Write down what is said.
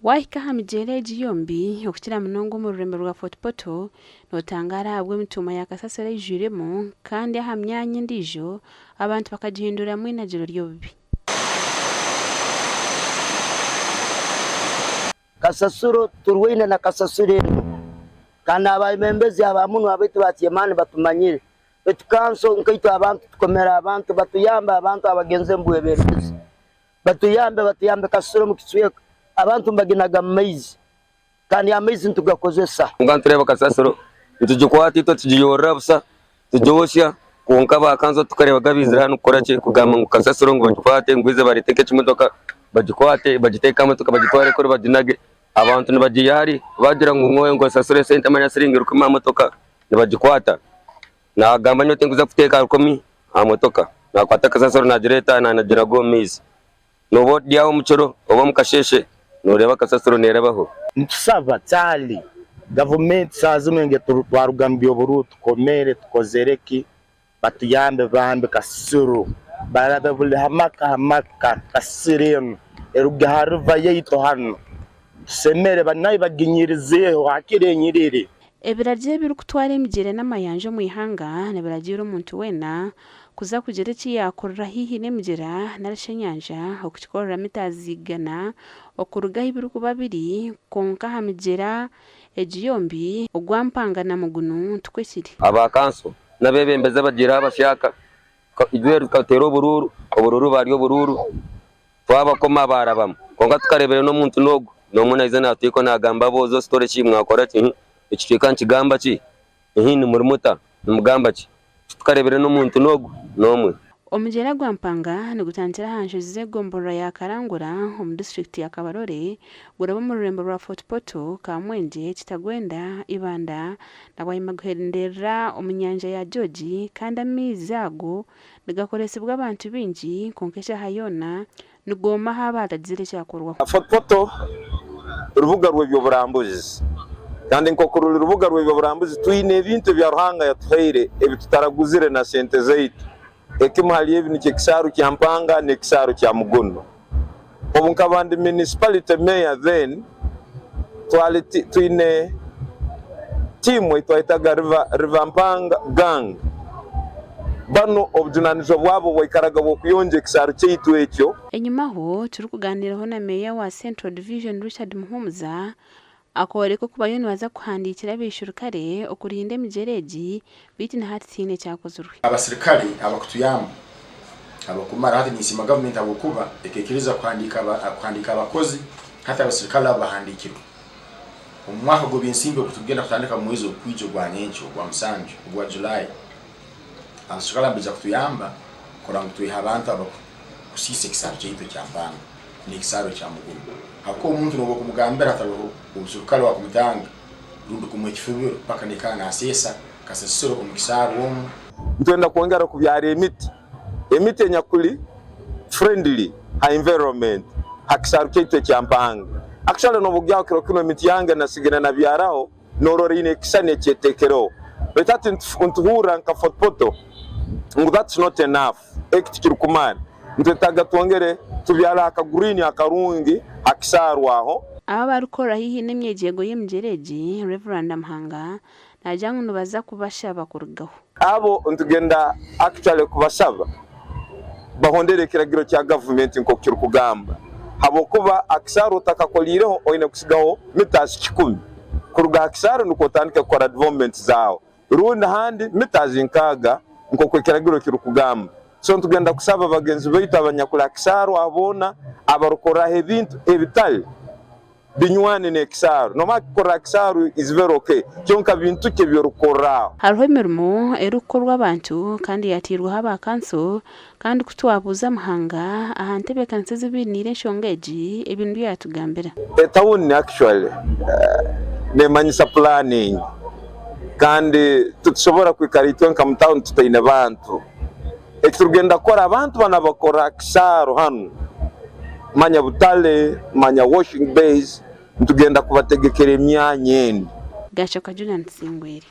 Waahika aha migyera egi yombi, okukira munonga omu rurembo rwa Fort Portal, nootangaara ahabw'emituuma ya kasasiro eijwiremu kandi aha myanya endiijo abantu bakagihinduramu einagiro ry'obubi. Kasasiro turwaine na kasasiro enu kandi abebembezi aba munu abaitu ba Kyemaani batumanyire baitu kanso nkaitwe abantu tukomere abantu batuyambe abantu abagenze omu bwebembezi batuyambe batuyambe kasasiro omu kicweka abantu nibaginaga mu maizi kandi amaizi nitugakozesa. Kwonka nitureeba kasasiro nitugikwata itwe tugiyorora busa tugyosya kwonka ba kanso tukareeba baizire hanu kukora ki kugamba ngu kasasiro ngu bagikwate ngu baije bareete nk'ekimotoka bagikwate bagiteeke aha motoka bagitware kuri baginage abantu nibagiiha hari bagira ngu nyowe ngu osasure esente manya siringi rukumi aha motoka nibagikwata nagamba nyowe tinkuza kuteeka rukumi aha motoka nakwata kasasiro nagireeta naginaga omu maizi. Nooba ori aho omu kiro oba omu kasheeshe nooreeba kasasiro neerabaho. Nitusaba kyali gavumenti saaha zinu nge twaruga omu by'oburuuru tukomere tukozere ki batuyambe bambi kasasiro barabe buri hamaka hamaka kasasiro enu eruge ha river yaitu hanu tusemere nayo baginyirizeho hakiri enyirire. Ebiragiro ebirikutwara emigyera n'amayanja omu ihanga nibiragiira omuntu weena kuza kugira eki yaakorera haihi n'emigyera nari shi enyanja okukikorera mita igana okuruga ahu birikuba biri kwonka aha migyera egi yombi ogwa Mpanga na Mugunu tikwo kiri. Aba kanso n'abeebembezi abagiireho abasyaka, itwe tukateera oburuuru, oburuuru bari oburuuru. Twabakoma baarabamu, kwonka tukareebire n'omuntu n'ogwo n'omwe naija naatwika naagamba aboojo sitore ki mwakora ki hi ekicweka nikigamba ki hi nimuri muta nimugamba ki titukareebire n'omuntu n'ogwo n'omwe. Omugyera gwa Mpanga nigutandikira aha nshozi z'egomborora ya Karangura omu disiturikiti ya Kabarole guraba omu rurembo rwa Fort Portal, Kamwengye, Kitagwenda, Ibanda na bwanyima guhenderera omu nyanja ya George kandi amaizi ago Nigakoresibwa abantu baingi, kwonka eshaaha yoona nigooma haaba hatagizire ekyakorwaho. Fort Portal rubuga rw'eby'oburambuzi kandi nk'oku ruri rubuga rw'eby'oburambuzi twine ebintu ebya Ruhanga yatuhaire ebi tutaraguzire na sente zaitu. Ekimu hali ebi nikyo ekisaaru kya Mpanga n'ekisaaru kya Muguno. Obu nkaba ndi municipality mayor then twali twine tiimu ei twayetaga River Mpanga Gang. Banu obujunanizibwa bwabo bwaikaraga bw'okuyonja ekisaaru kyaitu ekyo. Enyimaho, turikugaaniiraho na Meeya wa Central Division Richard Muhumuza, akooreka oku bariyo nibaza kuhandiikira abaishurukare okurinda emigyera egi beitu na hati tihaine ekyakozirwe. Abasirikare abakutuyamba abakumara hati ninsiima gavumenti ahabw'okuba ekaikiriza kuhandiika abakozi hati abasirikare abo bahandiikirwe. Omu mwaka gw'ebyensimbi oguturikugenda kutandika omu mwezi ogukwija ogwa nyenkya ogwa musanju ogwa July, abasirikare abo nibaija kutuyamba kurora ngu twiha abantu abakusiisa ekisaaru kyaitu ekya Mpanga n'ekisaaru ekya Mugumu ahabw'okuba omuntu nooba okumugambira hatariho omusirikare owakumutanga rundi kumuha ekifubiro paka naikara naseesa kasasiro omu kisaaru omu. Nitwenda kwongera kubyara emiti, emiti enyakuli friendly ha environment ha kisaaru kyaitu ekya Mpanga. Actually nobugyaho kiro kinu emiti yange nasigire nabyaraho norora eine ekisani ekyetekereho baitu hati nituhurra nka Fort Portal ngu that's not enough eki tikirikumara nitwetaaga twongere tubyare aka green akarungi ha kisaaru aho. Abo abarikukorera haihi n'emyegyeego y'emigyera egi, Rev. Muhanga naagira ngu nibaza kubashaba kurugaho. Abo nitugenda actually kubashaba bahondere ekiragiro kya gavumenti nk'oku kirikugamba habwokuba akisaaru otakakoriireho oine kusigaho mitaasi kikumi kuruga aha kisaaru nikwo otandike kukora development zaawe rundi ahandi mitaasi nkaaga nk'oku ekiragiro kirikugamba. So nitugenda kusaba bagenzi baitu abanyakuri aha kisaaru aho boona abarikukoreraho ebintu ebitari binywani n'ekisaaru. Noomanya kukorera aha kisaaru is very okay kyonka bintu ki ebi orikukorera aho? Hariho emirimo erikukorwa abantu kandi yateirweho aba kanso kandi ku twabuuza Muhanga aha ntebeekanisa ezi bainiire enshonga egi, ebi nibyo yaatugambira. Etawuni actually nemanyisa planning kandi titusobora kwikara itwe nka mu tawuni tutaine bantu. Eki turikugenda kukora abantu banu abakora aha kisaaru hanu manya butare manya washing bays nitugenda kubategekera emyanya endi. Gachoka Julian Tusingwire.